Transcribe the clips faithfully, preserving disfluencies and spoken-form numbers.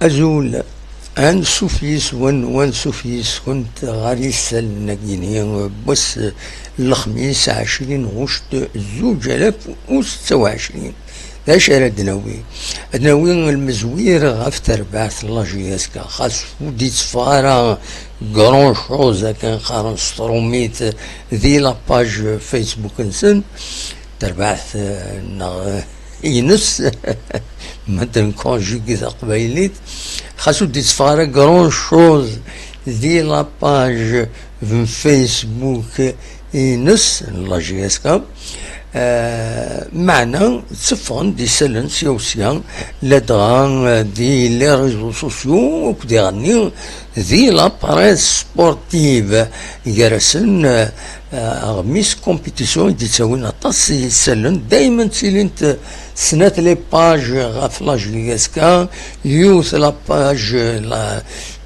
Azul, ansuf yis-wen, wansuf yis-kent ɣer yisalen-agi n wass n lexmis ɛecrin ɣuct zuǧ alaf u setta u ɛecrin. D acu ara d-nawi? Ad nawi lmezwir ɣef terbaɛt n la J S K, xas ur d-itteffeɣ ara grand chose akken qqaren s trumit di la page Facebook-nsen, terbaɛt, eh, neɣ, eh, ines, ma d-nconjugue taqbaylit, xas ur d-itteffeɣ ara grand chose di la page n Facebook ines n la J S K, eh, meɛna tteffɣen-d isallen sya u sya, ladɣa, eh, di les réseaux sociaux akked iɣenni di la presse sportive, gar-asen, eh, aɣmis compétition i d-ittawin aṭas n yisallen, daymen ttilint snat les pages ɣef la J S K, yiwet la page, la,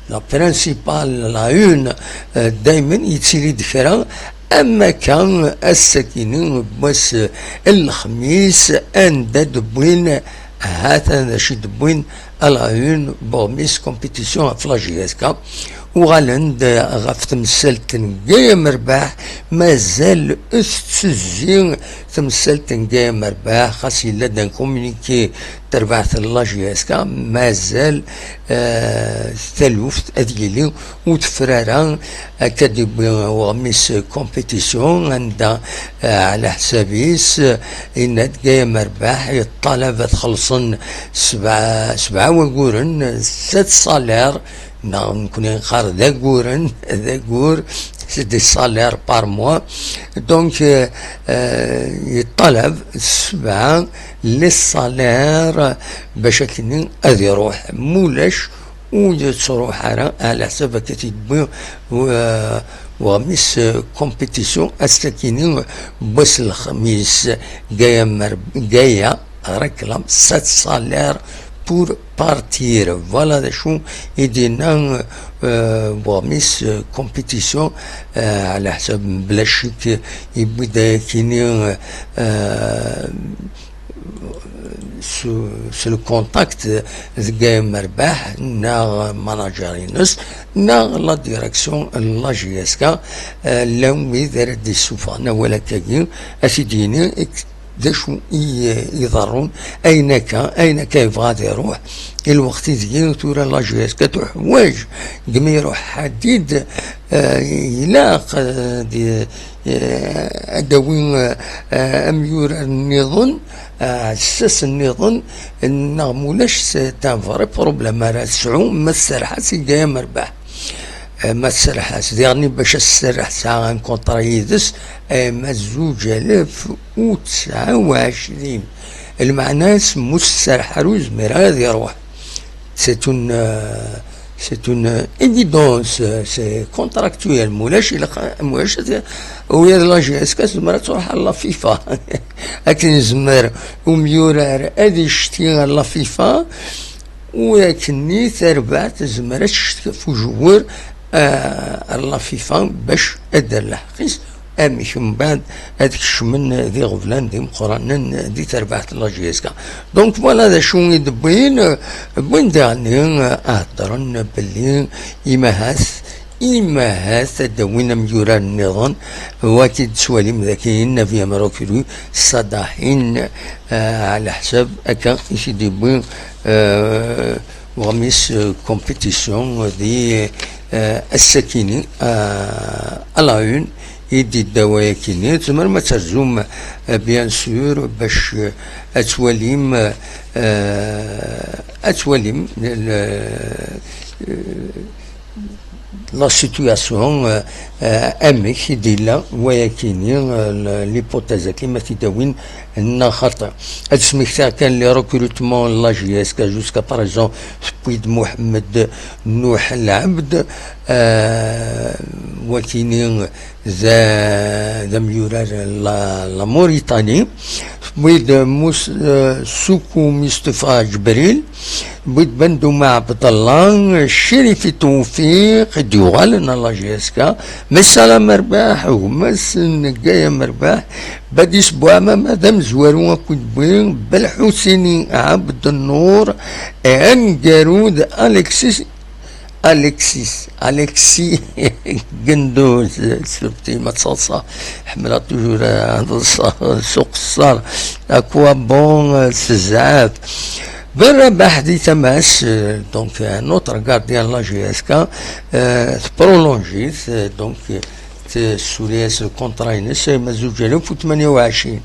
la principale, la une, eh, daymen yettili-d kra, am akka ass-akini n wass n lexmis, anda d-wwin, ha-t-an d acu i d-wwin à la une n uɣmis compétition ɣef la J S K. Uɣalen-d ɣef temsalt n Gaya Merbaḥ, mazal tettezzi temsalt n Gaya Merbaḥ, xas yella-d un communiqué terbaɛt n la J S K, mazal, eh, taluft ad yili ur tefra ara. Akka d-yewwi uɣmis compétition, anda, eh, ɛla ḥsab-is, eh, yenna-d Gaya Merbaḥ yeṭṭalab ad xellṣen sebɛa, sebɛa waguren, sept salaires, neɣ nekni neqqar d aguren, d agur, c'est des salaires par mois. Donc, eh, eh, yeṭṭalab sebɛa les salaires bac akkenni ad iruḥ. Mulac, ur yettruḥ ara, ɛla ḥsab akka t-id-wwi, eh, uɣmis, eh, compétition, ass-akini n wass n lexmis, Gaya Mer-, Gaya réclame sept salaires pour partir. Voilà d acu i d-yenna, eh, uɣmis, eh, compétition, eh, ɛla ḥsab, bla ccek, yewwi-d ayakini, eh, s, s le contact d Gaya Merbaḥ, neɣ manager-ines, neɣ la direction n la J S K, eh, llan wid ara d-issufɣen awal akkagi, ad t-id-yini d acu i, i iḍerrun, ayen akka, ayen akka yebɣa ad iruḥ, i lweqt ideg tura la J S K tuḥwaǧ, deg mi iruḥ ḥadid, eh, ilaq, eh, di, eh, ad d-awi, eh, amyurar nniḍen, eh, aɛessas nniḍen, neɣ mulac, c'est un vrai problème ara tesɛu ma tserreḥ-as i Gaya Merbaḥ. Eh, ma tserreḥ-as, diɣen bac ad tserreḥ tesɛa un contrat yid-s, eh, ma zuǧ alaf u tesɛa u ɛecrin. Lmeɛna-s, ma ur s-tserreḥ ara, ur yezmir ara ad iruḥ. C'est une, euh, c'est une évidence, euh, c'est contractuel. Mulac, ilaq, mulac, u yad la J S K tezmer ad truḥ ɣer la FIFA. Akken yezmer umyurar ad icetki ɣer la FIFA, u akken-nni tarbaɛt tezmer ad tecetki ɣef ujewwer, euh, ɣer la FIFA bac ad d-terr lḥeqq-is. Amek mbeɛd ad kecmen d iɣeblan d imeqqranen di terbaɛt n la J S K? Donc voilà d acu i d-wwin, wwin daɣen, heddren belli imahat, imahat ad d-awin amyurar nniḍen, waki d-tettwalim daki Navi Amrokri, Sadahin, eh, ɛla ḥsab akka i t-id-yewwi, eh, uɣmis, eh, compétition di, eh, ass-akini, eh, à la une i d-idda wayakini. Tzemrem ad terzum, eh, bien sûr, bac, eh, ad twalim, eh, ad twalim le, le, eh, la situation, eh, eh, amek i d-illa wayakini, eh, l-, l'hypothèse-agi ma t-id-awin neɣ xaṭi. Ad smektiɣ kan les recrutements n la J S K jusqu'à présent, tewwi-d Mohamed Nouh Labd, eh, wakini d, d amyurar n la, la Mauritanie, tewwi-d Mus-, eh, Soukou Mustafa Djibril, tewwi-d Bendouma Abdallah, Chérifi Toufiq, i d-yuɣalen à la J S K, Messalam Merbaḥ, gma-s n Gaya Merbaḥ, Badis Bouamama d amezwaru akked win Belḥusini Ɛebdennur, aneggaru d Alexis, Alexis, Alexis Genduz, surtout ma ttaḍsa, ḥemmleɣ toujours ad ḍseɣ s uqeṣṣer, à quoi bon, euh, ce zɛaf. Ben Rabaḥ di tama-s, euh, donc un autre gardien de la J S K, euh, tprolonge-it, euh, donc, euh, tsuli-as lkuntra-ines arma zuǧ alaf u tmanya u ɛecrin.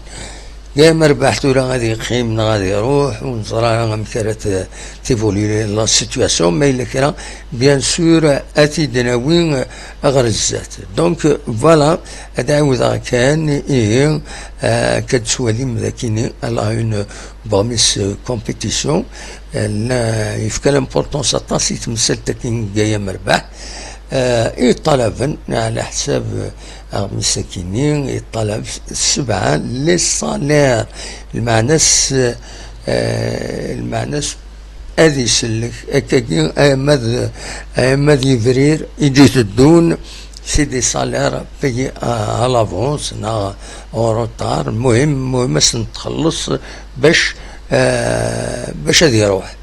Gaya Merbaḥ tura ad yeqqim neɣ ad iruḥ, ur neẓri ara amek ara t-, tévolue la situation, ma yella kra, bien sûr, ad t-id-nawi ɣer zdat. Donc, voilà, ad ɛiwdeɣ kan, ihi, euh, akka d-tettwalim d akini, elle a une bonne compétition, euh, la, yefka l'importance aṭas i temsalt-agi n Gaya Merbaḥ. Euh, iṭalaben, ɛla ḥsab, euh, aɣmis-agi-nni, iṭalab sebɛa les salaires. Lmeɛna-s, euh, lmeɛna-s ad isellek, akkagi, ama d, ama d yebrir, i d-iteddun, c'est des salaires payés à, à l'avance, neɣ en retard. Lmuhim, lmuhim, ad sen-txelleṣ bac, euh, bac ad iruḥ.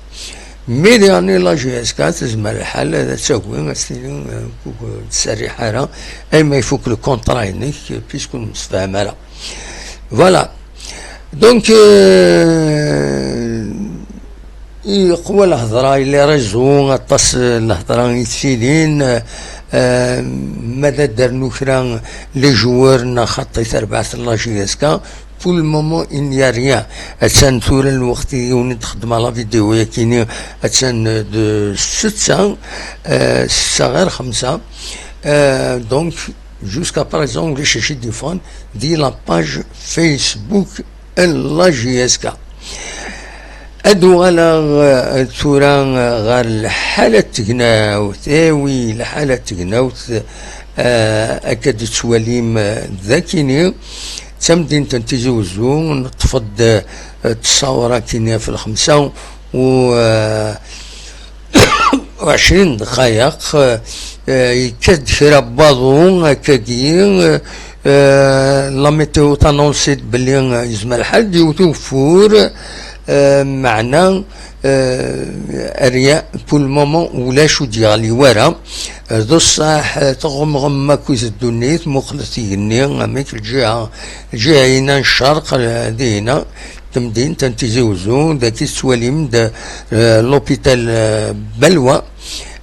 Mi diɣen la J S K tezmer lḥal ad tagi, ad s-tini, euh, ur k-tserriḥ ara, ayma ifuk lkuntra-inek, puisque ur nemsefham ara. Voilà. Donc, euh, yeqwa lhedra, les réseaux, aṭas, euh, lhedra i yettilin, euh, ma d ad d-rnu kra les joueurs neɣ xaṭi tarbaɛt n la J S K, pour le moment, il n'y a rien. Attan tura lweqt i wen-d-xeddmeɣ la vidéo-yagi-nni, attan d ssetta, euh, ssetta ɣir xemsa. Euh, donc, jusqu'à présent, ulac acu i d-yeffɣen di la page Facebook n la J S K. Ad uɣaleɣ, euh, tura, euh, ɣer lḥala n tegnawt. Eh oui, lḥala n tegnawt, euh, akka d-tettwalim, euh, dagini, d tamdint n Tizi Uzzu, neṭṭef-d, euh, ttṣawra-kini ɣef lxemsa u, euh, u ɛecrin dqayeq, euh, yekkat-d kra n waḍu, akkagi, euh, la météo t'annonce-d belli, euh, yezmer lḥal d-yewwet ugeffur, euh, meɛna, euh, rien, pour le moment, ulac ur d-yeɣli wara. Euh, d ṣṣeḥ, euh, tɣemɣem akkit ddunit, muqlet igenni, amek lǧiha, lǧiha-ina n ccerq, euh, dihina, temdint n Tizi Uzzu, dagi tettwalim-d, euh, l'hôpital, euh, Balwa,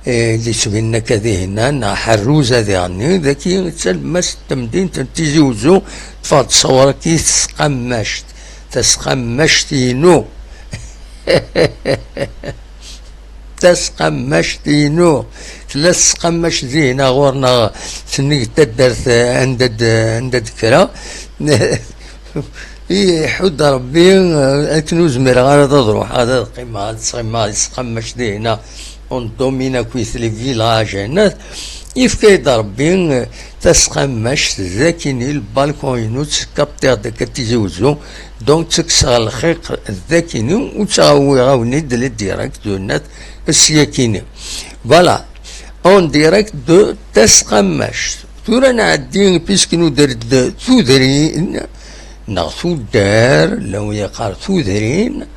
euh, d yettbinen akka dihina, neɣ Ḥerruza diɣenni, dagi d talemmast n temdint n Tizi Uzzu, teffeɣ-d ṣṣawra-agi tesqammact, tasqammact-inu. Tasqammact-inu. Tella tesqammact dihina ɣur-neɣ, sennig taddart, eh, anda d-, anda d-kkreɣ. Iḥudd Rebbi, eh, akken ur zmireɣ ara ad ruḥeɣ, ad qqimeɣ, ad ttɣimeɣ di tesqammact dihina. On domine akkit les villages, eh, yefka-yi-d Rebbi, eh, tasqammact, dagini, lbalkun-inu, ttkaptiɣ-d akka Tizi Uzzu, donc ttekkseɣ lxiq dagini, u ttaɣ-awiɣ-awen-id le direct de net syakini. Voilà, en direct de tasqammact. Tura nɛeddi, puisque nuder-d tudrin, neɣ tuddar, la wi yeqqar tudrin,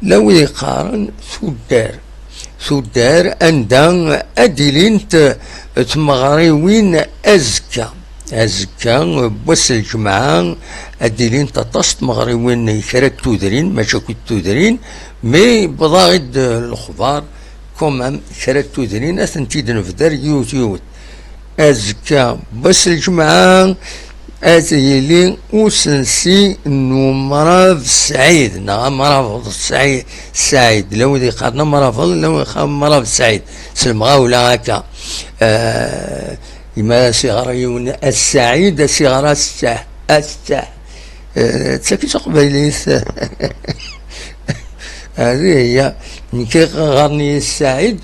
la wi yeqqaren tuddar. Tuddar anda ad d-ilint tmeɣriwin azekka. Azekka, wass n lǧemɛa, ad d-ilint aṭas tmeɣriwin i kra n tudrin, mačči akk d tudrin, mais wwḍeɣ-id lexbar, quand même, kra n tudrin, ad tent-id-nebder yiwet yiwet. Azekka, wass n lǧemɛa, ad yili usensi n umrabeḍ Sɛid, neɣ amrabeḍ Sɛi-, Sɛid, la wid yeqqaren amrabeḍ, la wid yeqqaren amrabeḍ Sɛid, s lemɣawla akka. Eh, imi ara s-iɣer yiwen a Sɛid, a s-iɣer a Ssaḥ, a Ssaḥ. Eh, d tagi d taqbaylit. Hadi hiya. Nekk ɣɣaren-iyi Ssaɛid,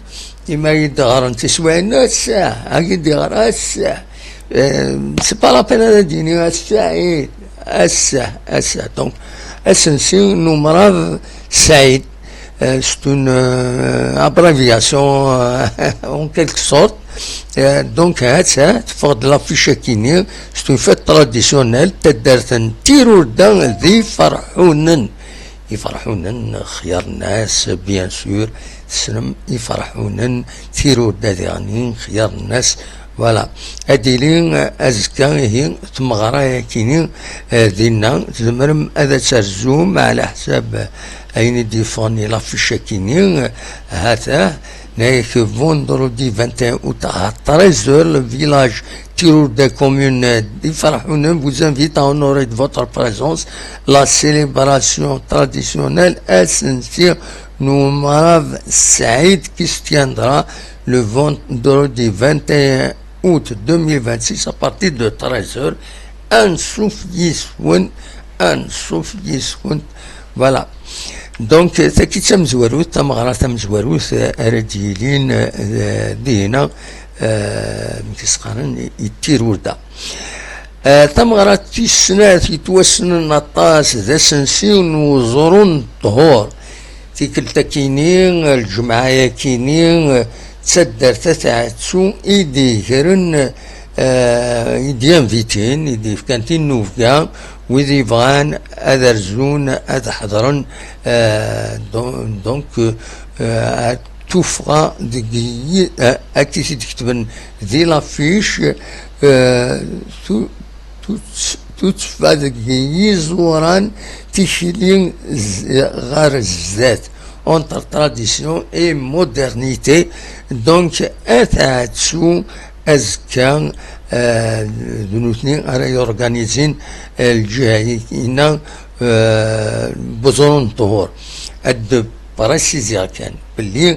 imi i d-ɣɣaren tiswiɛin, ass-a, agi d-iɣer ass-a. Eh, c'est pas la peine ad d-yini ass-a, eh, ass-a, ass-a. Donc, asensi n umrabeḍ Ssaɛid, eh, c'est une, euh, abréviation, euh, en quelque sorte. Eh, donc, ha-tt-a, teffeɣ-d l'affiche-akini, c'est une fête traditionnelle, taddart n Tirurda d Iferḥunen. Iferḥunen, xyar-nnes, bien sûr, tessnem Iferḥunen, Tirurda diɣen, xyar-nnes, voilà. Ad d-tili, eh, azekka, ihi, tmeɣra-akini, eh, dinna, tzemrem ad terzum, ɛla ḥsab, eh, ayen i d-yeffɣen i l'affiche-akini, eh, ha-t-a, Nek vendredi vingt et un août à treize heures, le village Tirour de commune d'Ifarhounen vous invite à honorer de votre présence la célébration traditionnelle Asensi Noumarab Saïd qui se tiendra le vendredi vingt et un août deux mille vingt-six à partir de treize heures. Anṣuf yis-wen, anṣuf yis-wen. Voilà. Donc, tagi d tamezwarut, tameɣra tamezwarut, eh, ara d-yilin, eh, dinna, eh, mi s-qqaren i Tirurda. Eh, tameɣra tis snat yettwassnen aṭas d asensi n uẓru n ṭhur. Tikkelt-akini, lǧemɛa-yakini, d taddart At Ɛettu i d-igren, eh, i d-yanvitin, i d-yefkan tinnubga, wid yebɣan ad rzun, ad ḥeḍren, eh, don-, donc, eh, tuffɣa deg yi-, eh, akka i t-id-ketben di l'affiche, eh, tu-, Tutt-, tuttfa deg yiẓuran tikli z-, ɣer zdat, entre tradition et modernité. Donc, At Ɛettu azekka, eh, d nutni ara yurganizin, eh, lǧiha-ina, eh, n uẓru n ṭhur. Ad d-presiziɣ kan belli,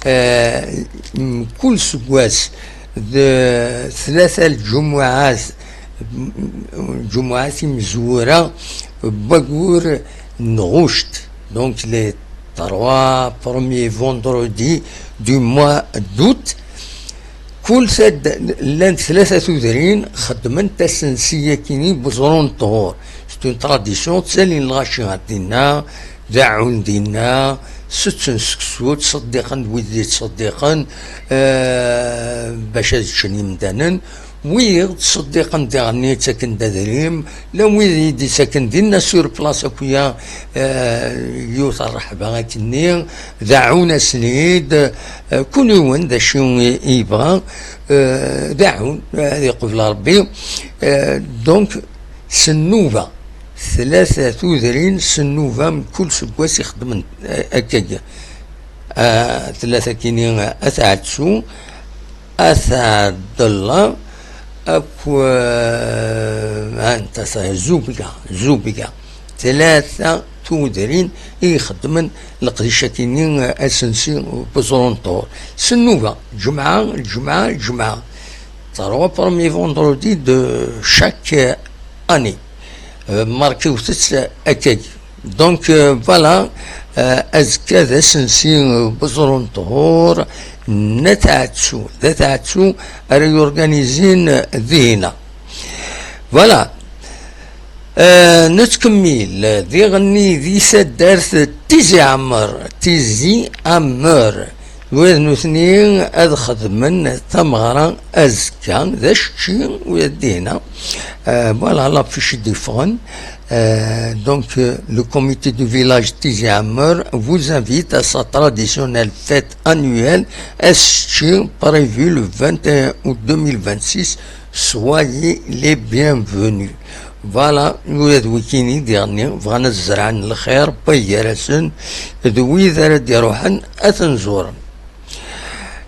eh, mkul seggas d tlata lǧumuɛat, lǧumuɛat imezwura n waggur n ɣuct, donc les trois premiers vendredis du mois d'août, kul tadd-, llant tlata tudrin xeddment asensi-yakini n uẓru n ṭhur. C'est une tradition, ttalin lɣaci ɣer dinna, deɛɛun dinna, setten seksu, ttṣeddiqen d wid yettṣeddiqen, eh, bac ad ččen yimdanen. Wiyiḍ ttṣeddiqen diɣenni, ttaken-d adrim, llan wid i d-ittaken dinna sur place akya, eh, yiwet rreḥba akkenni, deɛɛun-asen-id, eh, kul yiwen d acu i, i yebɣa, eh, deɛɛun, eh, ad iqbel Rebbi. Eh, donc, s nnuba, tlata tudrin s nnuba mkul seggas i xeddmen, eh, akkagi. Eh, tlata kini, eh, At Ɛettu, At Ɛebdella, akk, eh, anta ta-, Zubga, Zubga. Tlata tudrin i ixeddmen leqdic-akini, eh, asensi n uẓru n ṭhur. S nnuba, lǧemɛa, lǧemɛa, lǧemɛa. Trois premiers vendredis de chaque année. Euh, markiwet-tt akkagi. Donc, euh, voilà, euh, azekka d asensi, euh, n uẓru n ṭhur n At Ɛettu. D At Ɛettu ara yurganizin, euh, dinna. Voilà. Euh, nettkemmil, euh, diɣenni di taddart Tizi Ɛmer, Tizi Ɛmer. Wid nutni ad xedmen tameɣra azekka, d acečči, wid dinna. Euh, voilà, l'affiche i d-yeffɣen. Euh, donc, euh, le comité du village Tizi Ammer vous invite à sa traditionnelle fête annuelle, asečči, prévue le vingt et un août deux mille vingt-six. Soyez les bienvenus. Voilà, ula d wikini diɣenni bɣan ad zerɛen lxir, wway gar-asen d wid ara d-iruḥen ad ten-zuren.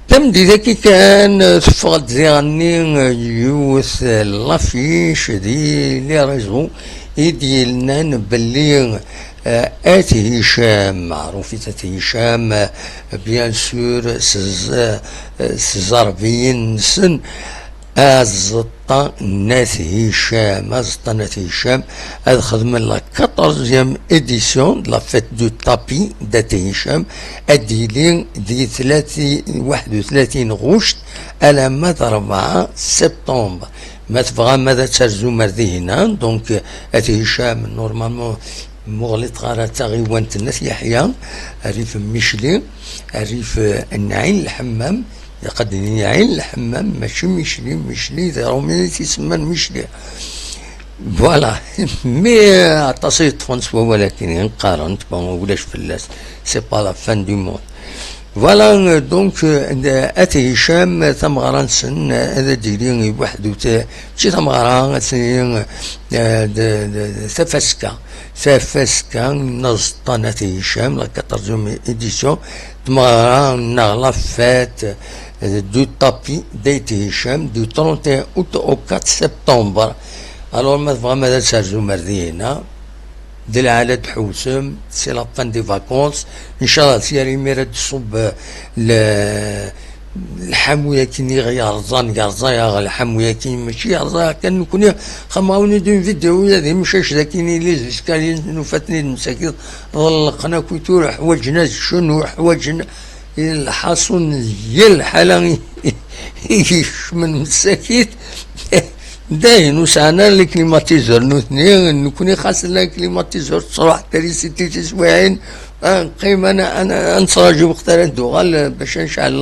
Tameddit-agi kan, teffeɣ-d diɣenni yiwet l'affiche di les réseaux i d-yennan belli, eh, At Hicam, meɛrufit At Hicam, eh, bien sûr, s ẓ-, eh, s ẓerbiyin-nsen, Aẓeṭṭa n At Hicam, Aẓeṭṭa n At Hicam, ad xedmen la quatorzième édition de la fête du tapis d'At Hicam, ad d-yili di tlati-, waḥed u tlatin ɣuct alamma d rebɛa septembre. Ma tebɣam ad terzum ar dihin, donc, At Hicam, normalement, muɣlit ɣer taɣiwant n At Yeḥya, rrif n Micli, rrif n Ɛin Lḥemmam, Ilaq ad d-nini Ɛin Lḥemmam, mačči Micli. Micli d Iṛumyen i t-isemman Micli. Voilà. Mi aṭas i yeṭṭfen s wawal akken i qqaren-t, bon, ulac fell-as, c'est pas la fin du monde. Voilà, euh, donc, euh, At Hicam, tameɣra-nsen, euh, ad d-tili i weḥd-, mačči tameɣra, ad tili, euh, d, d, d tafaska. Tafaska n Aẓeṭṭa n At Hicam, la quatorzième édition, tmeɣra neɣ la fête, euh, du tapis d'At Hicam, du trente et un août au quatre septembre. Alors, ma tebɣam ad terzum ar dihina, d lɛala ad tḥewsem, c'est la fin des vacances. Ncallah, si ar imir ad d-tṣubb, euh, le, lḥamu-yakin i ɣ-yerẓan, yerẓa-yaɣ lḥamu-yakin, mačči yerẓa-yaɣ kan nekkni, xameɣ-awen-id une vidéo, ya d imcac dakin i les escaliers, nufa-ten-id msakit, ḍelqen akk i tura, ḥwaǧen ad ččen, ur ḥwaǧen, lḥaṣun, yal lḥala i, i ikecmen msakit. Dayen, ur sɛan ara les climatiseurs nutni, nekkni xas la climatiseur tettruḥ trisiti tiswiɛin, ad neqqim, ad n-, ad n-, ad nettraǧu waqt ara d-tuɣal, bac ad necɛel,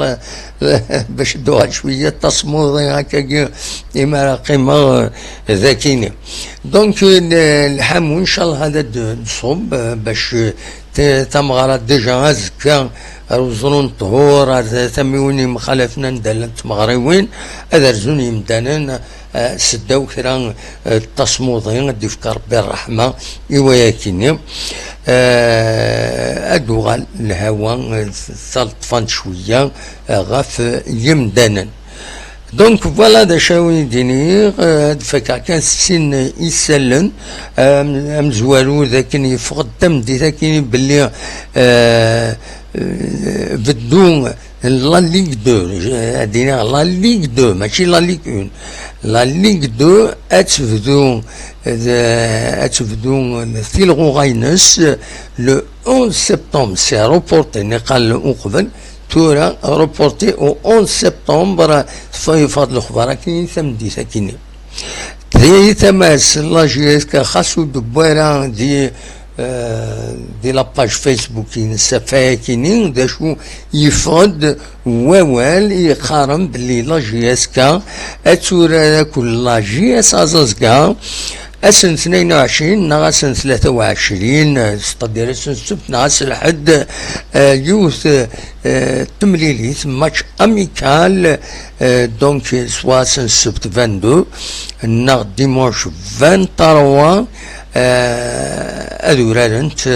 bac ad d-tuɣal cwiya tasmuḍi akkagi, imi ara qqimeɣ, eh, dakini. Donc, eh, lḥamu, ncallah, ad d-nṣubb, eh, bac, eh, t-, tameɣra déjà azekka, ar uẓru n ṭhur, ar tamiwin yemxalafen anda llant tmeɣriwin, ad rzun yemdanen, eh, seddaw kra, eh, n tasmuḍi, ad d-ifk Rebbi ṛṛeḥma i wayakini. Eh, ad d-uɣal lhawa, eh, taleṭṭfant cwiya, eh, ɣef, eh, yemdanen. Donc, voilà d acu ara wen-d-iniɣ, eh, ad fakeɣ kan sin isallen, eh, am-, amezwaru d akken yeffeɣ-d tameddit akkin belli, eh, eh, beddu n la Ligue deux, eh, ad iniɣ la Ligue deux, mačči la Ligue un. La Ligue deux ad tebdu, eh, ad tebdu tilɣuɣa-ines le onze septembre, c'est reporté, niqal uqbel, tura reporté au onze septembre, tfa-, yeffeɣ-d lexbar akkin tameddit akkin. Di tama-s, la J S K xas ur d-wwi ara di, eh, di la page Facebook-ines ɣef wayakini, d acu yeffeɣ-d wawal yeqqaren belli la J S K ad turar akked la J S Aẓazga, ass n tnayen u ɛecrin neɣ ass n tlata u ɛecrin, c'est-à-dire ass n ssebt neɣ ass n lḥedd, eh, yiwet, eh, temlilit, match amical, eh, donc soit ass n ssebt vingt-deux neɣ dimanche vingt-trois, eh, ad urarent,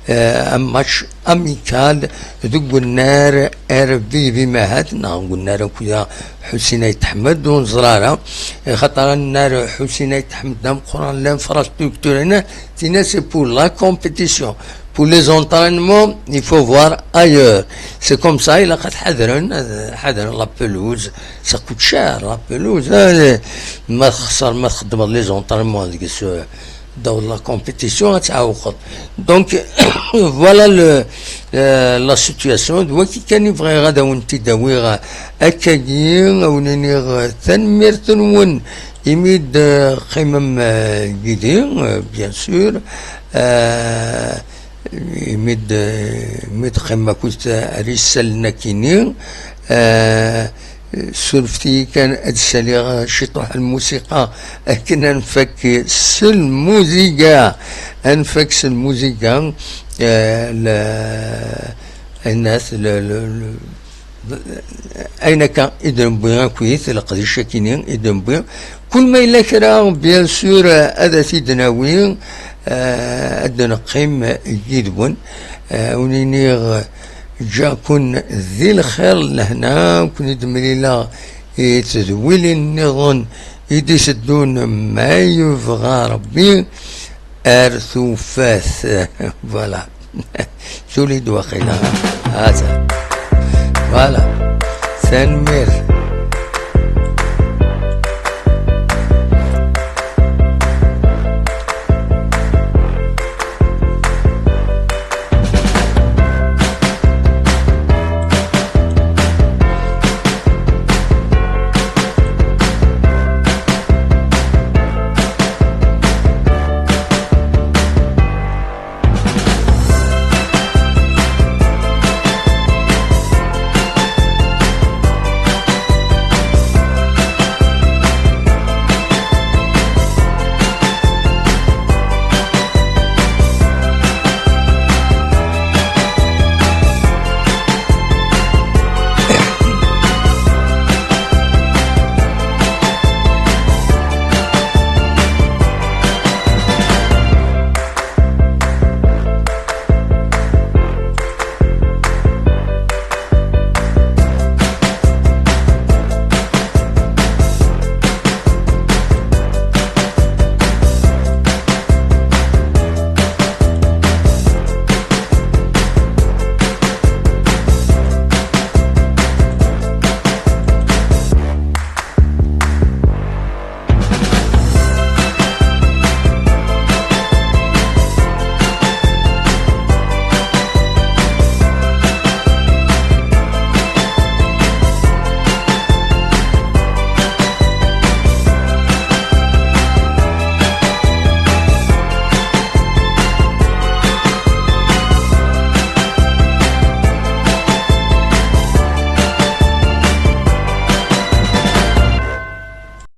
eh, un match amical deg unnar R V B Mahat, neɣ deg unnar akk ya Ḥusin Ayt Ḥmed, ur neẓri ara, xaṭer annar Ḥusin Ayt Ḥmed d ameqqran, l'infrastructure-ines, tina c'est pour la compétition. Pour les entraînements, il faut voir ailleurs. C'est comme ça, ilaq ad ḥadren, ad ḥadren la pelouse. Ça coûte cher, la pelouse, hein. Ma txesser, ma txeddmeḍ les entraînements deg s-, dans la compétition, ad tɛawqeḍ. Donc, voilà le, euh, la situation. D wagi kan i bɣiɣ ad awen-t-id-awiɣ akkagi, ad wen-iniɣ tanemmirt-nwen imi d-, euh, qqimem, euh, yid-i, euh, bien sûr. Euh, imi d-, imi d-qqimem akked ar isallen akkin-i, euh, surfet-iyi kan ad saliɣ ciṭuḥ n lmusiqa akken ad nfak s lmuziga, ad nfak s lmuziga, eh, l-, ayen at-, l-, l-, l-, ayen akka i d-newwi akkit, leqdic akkin-i i d-newwi. Kul ma yella kra, bien sûr, ad t-id-nawi, eh, ad neqqim yid-wen. Eh, ad wen-iniɣ, ǧǧiɣ-ken di lxir, lehna, ad ken-id-mlileɣ i tedwilin nniḍen i d-iteddun, ma yebɣa Rebbi, ar tufat. Voilà. Tuli-d waqila. Hata. Voilà. Tanemmirt.